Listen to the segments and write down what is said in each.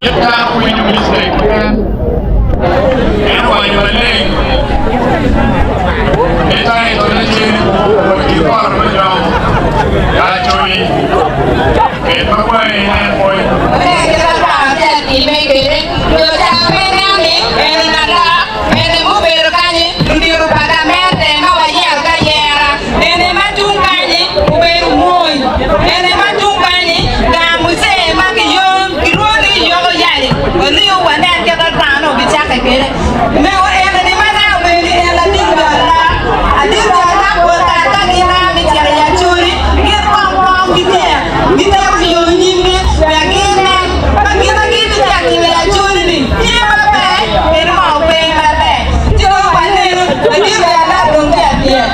Kit dano winyo mistake keken, en owaco maleng ni title ne tye ni wot ki poto me dongo ya Acholi bed ma wangi nen pwony. Kilwongo ni Yoko Yali, wariyo wanen kit ma dano obicakke kwede. Mego eno-ni ma dano obedo ni en ladit me alak, adit me alak pol kare ka gin a me cito i Acholi, gin kong kong gityer, gitero yo i nyimgi wek ginen ka gin ma gibicito timo i Acholi-ni tye maber kede ngo pe maber. Ci dong wanenu ladit me alak dong tye apyem.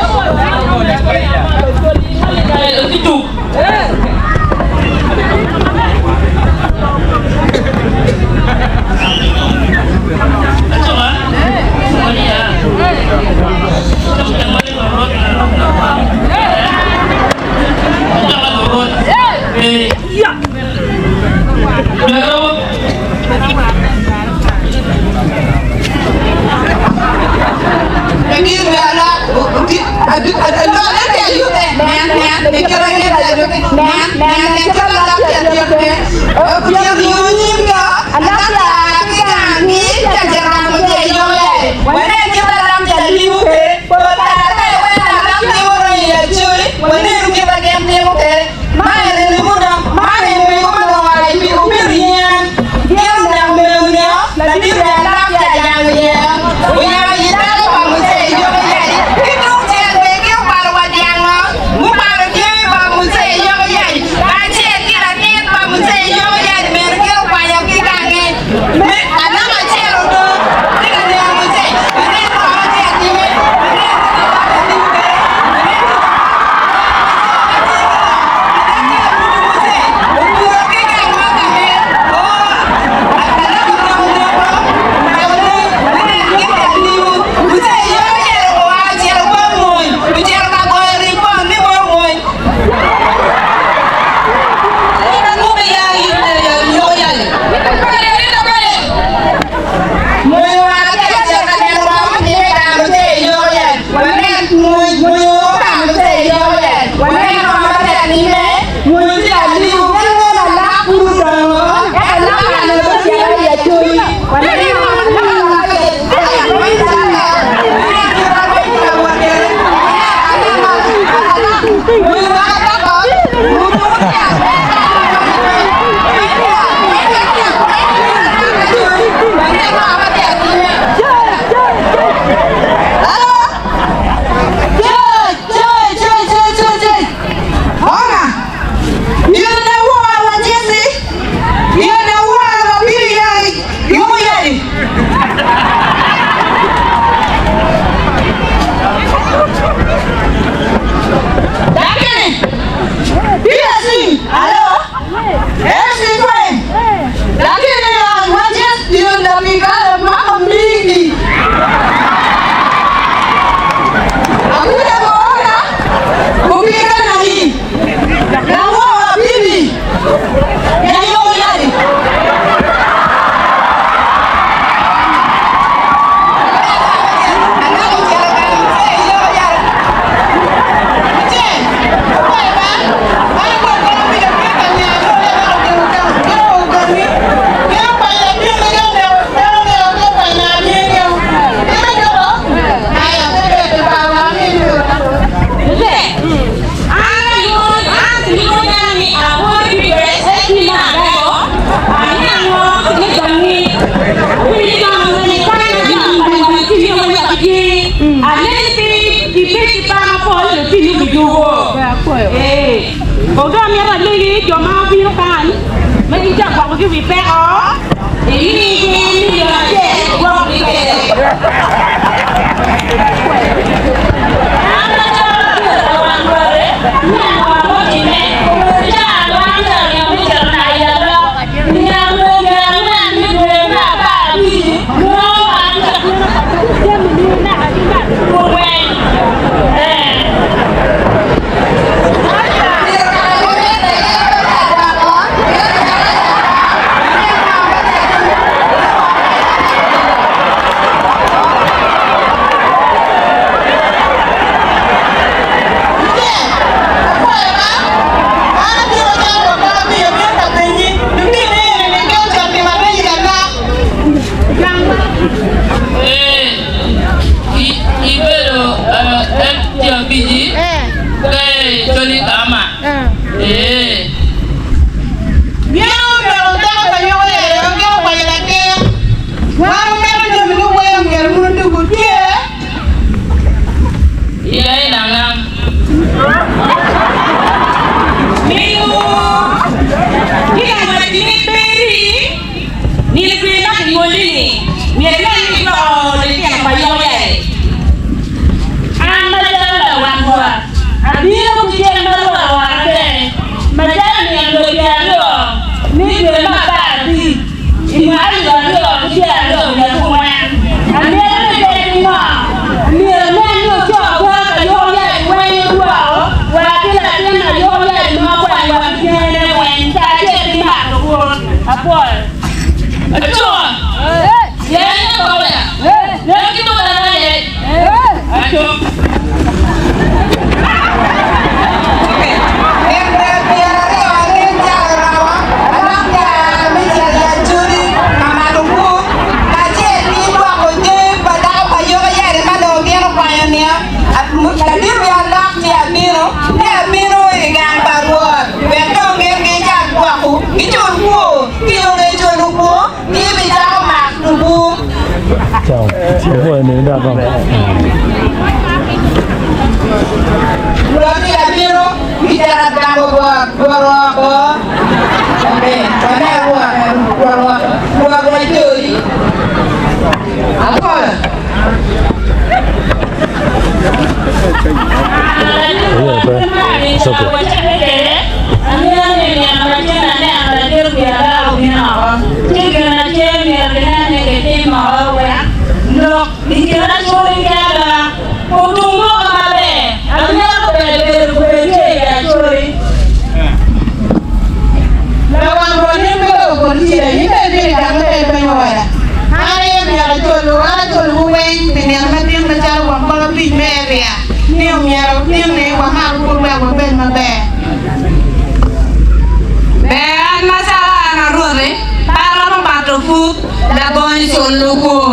Ber an macalo an aroti, pe aromo mato puk labongo culo kwor.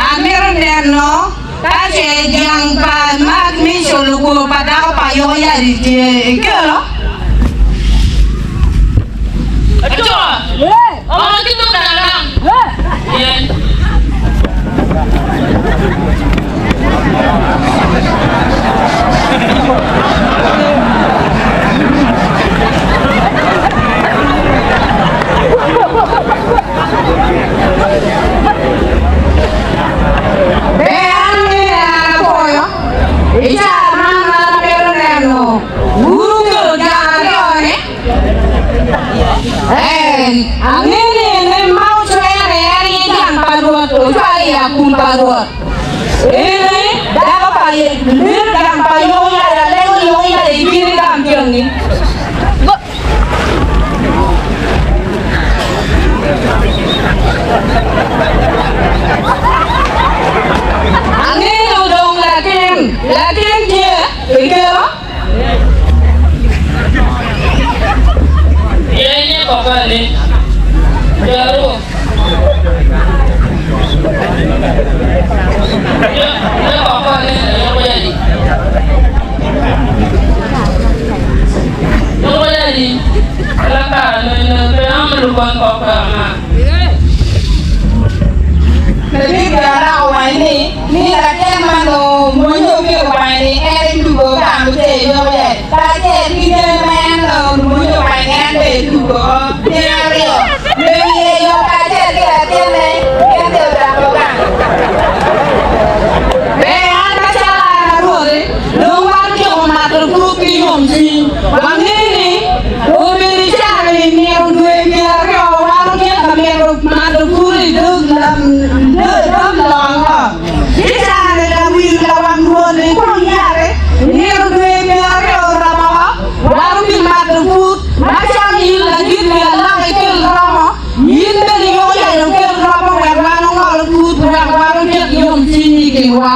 Amito neno ka ce jang pa mag me culo kwor pa dako pa Yoko Yadi tye ikelo. Ber an ni an apwoyo i caa man ma amito neno buru kelo jang aryo-ni. Angeyo ni en ma ocwere en aye jang pa Rwot, ocwalo i akum pa Rwot. Eni dako pa bino gang pa Yoyada, lego Yoyada i bino gang jangi. Angeyo dong latin, latin tye i kelo. Ladit Garang owaco ni, Ni latin ma nongo mwonyo myero okwany ni en etugo ka muce iyoke kacel ki jami ma en nongo mwonyo okwany ni en bene etugo tyen aryo me wiye yo kacel ki latinne gin te odoko gang. Ber an macalo an arwoti dong watyeko mato puk ki yomcwiny. Wangeyo ni obedo i caro-ni nino dwe pyeraryo wan otye ka mito mato pur i dog longo. Ci caro-ni lawil lawang rwot-ni kong yate nino dwe pyeraryo oromo wan obimato pur macalo in ladit wi alok ikel romo in bene iyoko yat okel romo wek wan ongol pur wek wan otyek yomcwiny i kinwa.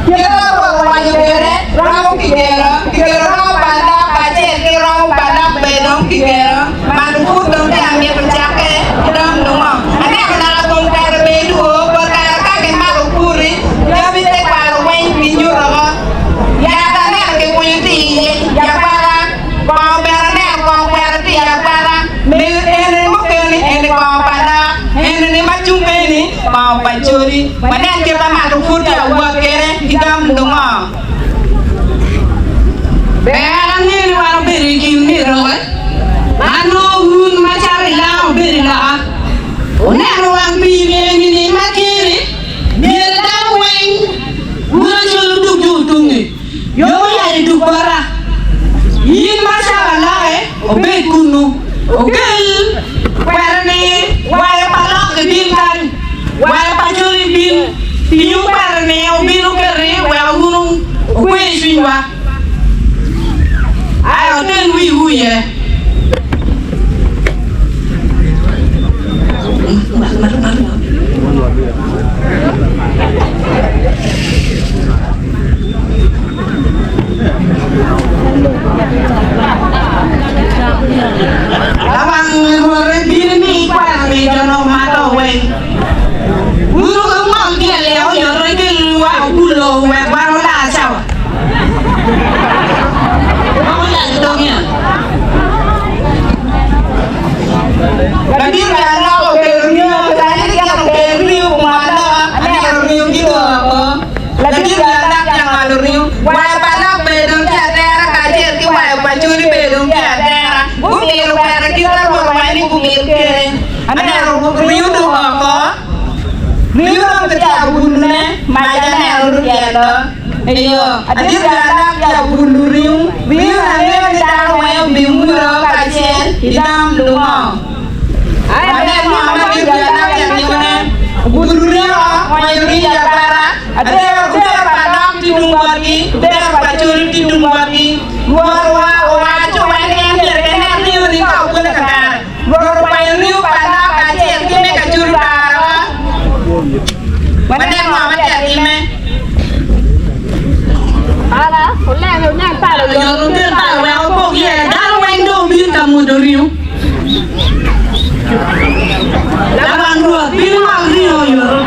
Kit ma Rwot owaco kwede, romo kigero, kigero romo pa dok kacel ki romo pa dok bene dong kigero, man pud dong tye amito cakke ki dong nongo. Aneno naka kom kare bene two, pol kare ka kimako puri, jami tekwaro weng ginyuto oko. Yat aneno kikunyo tye iye, yakwara, kongo bene aneno kongo kwero tye i akwara, mego eni mukene eni kongo pa dok, eni ma cung eni kongo pa codi. Wanen kit ma mato pud tye ka wot kwede ki gam lungo. Ber ange ni wan obedo i kin miroke. Ma nongo wun macalo ilanga wubedo i loka, wuneno wang pii eni-ni ma tye-ni, myero dano weng wun acol wudug jo otungi, yo oyac odug bota. In macalo aloke obed kunnu, okel kwena ni waya pa lok ibin kany, waya pa col ibin, tingu kwena ni obin oketi wek wun wukwe cwinywa. Aya oten wiwu iye. Lawang Rwot bino ni kwena mi jo no mato weng. Wun wungol ki alek oyoto ikelwa obulo wek wan olar cawa. Woko yac dog ya. Ladit me aloko okelo ringo, kanye ki gin okelo ringo kun aloka, aneno ringo ki dong oko. Ladit me alak jangolo ringo, waya pa alak bene dong tye atera kacel ki waya pa coli bene dong tye atera. Gumito kwena kit ma Rwot owaco ni gumit kwede. Aneno ringo dong oko, ringo dong kitye ka bulune, mac aneno dong tyelo. Eyo, adit me alak tye ka bulo ringo, ringo angeyo ni dano weng obimuro kacel i dam lungo. Wanen ngo ma dit me alak tye ka timone, obulo ringo, onyo ringo i agwata, adero dero pa alok tye tung botgi, dero pa col tye tung botgi. Rwot owaco wa ni en myero enen ringo-ni ka obole kakare. Rwot okwanyo ringo pa alok kacel ki me kacol otaro. Wanen ngo ma tye ka timme. Oyot okel pala wek opok iye, dano weng dong obin ka mwodo ringo. Lawang Rwot bino wang ringo oyoto.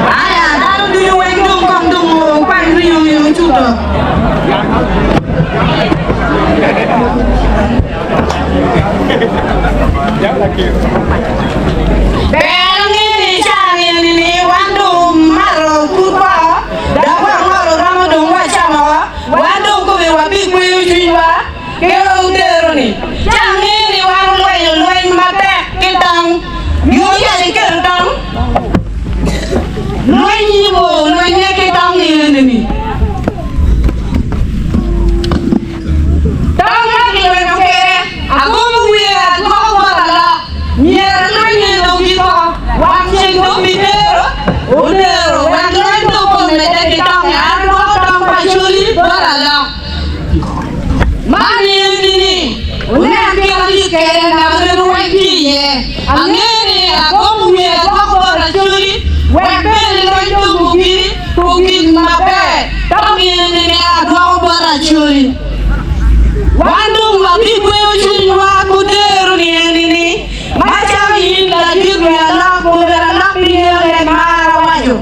Aya, dano ducu weng dong kong dong okwany ringo nyo ocuto. Ber ange ni ca nino ni wan dong omato pud woko dok wangolo romo dong wacamo woko. Wan dong kome wabikweyo cwinywa ki odero-ni. Ca ange ni wan olwenyo lweny matek ki tong. Yo yac iketo tong? Lweny bo lwenye ki tong eni-ni. Tong ma kilwenyo kwede, agomo wiye adwoko bot alok. Myero alwenye dong ki koko. Wang ceng dong bitero, odero, wek lweny dong pe omedde ki tonge. An adwoko tong pa Acholi bot alok. Man eni ni, wunen kit ma tye kwede dok remo weng tye iye. Angeyo ni agomo wiye adwoko bot Acholi wek bene lweny dong ogik ogik maber. Tong eni ni adwoko bot Acholi. Wan dong wabikweyo cwinywa ki dero ni eni ni, macalo in ladit wi alok, kobedi alok pi ngeyo leb ma an awaco.